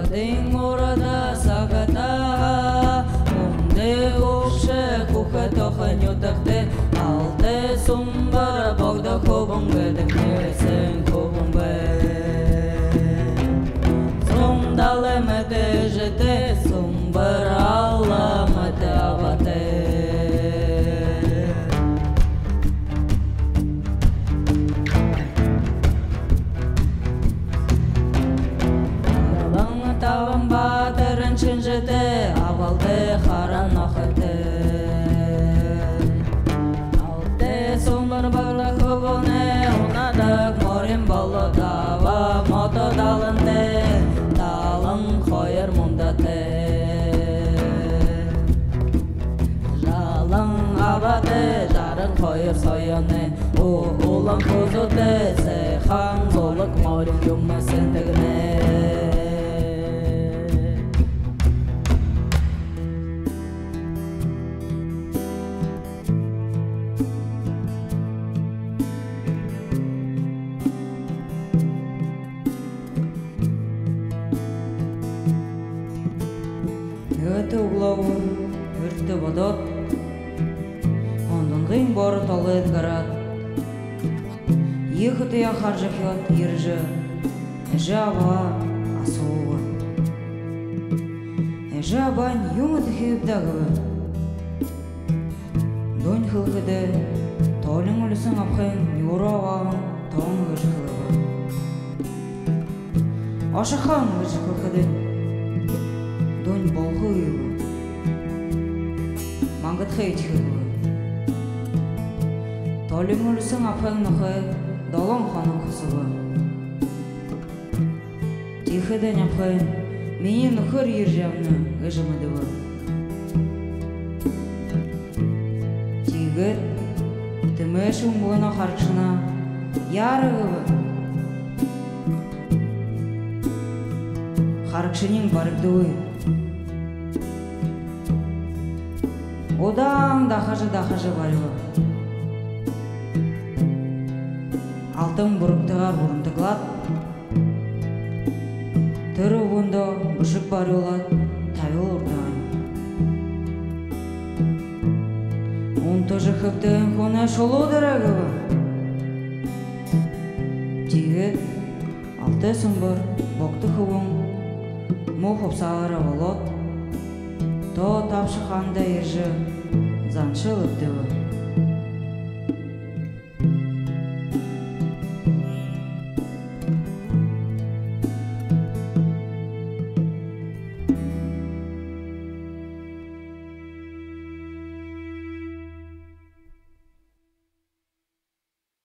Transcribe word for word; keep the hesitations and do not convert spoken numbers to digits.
Тэн урда сагтаа үндэ үбшэ хүхэ тохо нютагта Алтай Сумбар Богдо хүбүүн гэдэг нэрэсэн хүбүүн бай. Сумдалай мэтэ эжытэй, Сумбар Алла мэтэ абатай. Ялан табан баатарай шэнжэтэй, абалтай харан охитой. Алтай Сумбар Богдо хүбүүнэй унадаг морин болоод, аба мото далантай, далан хоёр мундатай. Жалан абатай, жаран хоёр соёной, у-, улаан хүзүүтэй, сайхан зулаг морин юумэ сэнтэгнэ. Нэгэтэ үглөөгүүр эртэ бодоод, ондонгын боро толгойдо гараад, ехэ таяа хаража ябаад ерэжэ, эжы абаа асууба. Эжы абань юун хэбэб даа гэбэ. Дунь хэлэхэдээ, Толин Улисын абхайн нюур абааһан тоон гэжэ хэлэбэ. Ошохом гэжэ хэлэхэдэнь, дунь болохогүй гэбэ. Мангадхай эдихэ гэбэ. Толин Улисын абхайн нохой долоон хоног хүсэбэ. Тиихэдэнь абхайн: «Минии нүхэр ерэжэ ябана», — гэжэ мэдэбэ. Тиигээд тэмээшэ үнгэнөө харагшанаа: «Яарагты», — гэбэ. Харагшаниинь баригдаагүй. Удаан дахажа, дахажа бариба. Алтан бурагтайгаар бурантаглаад, тэрэ үбгэндөө бэшэг бариулаад табиба урдаань. «Унтажа хэбтэһэн хүнэй шулуу дээрэ», — гэбэ. Тиигээд Алтай Сумбар Богдо хүбүүн муу хубсаһаараа болоод, тоо табша хаанда ерэжэ, заншал эбдэбэ.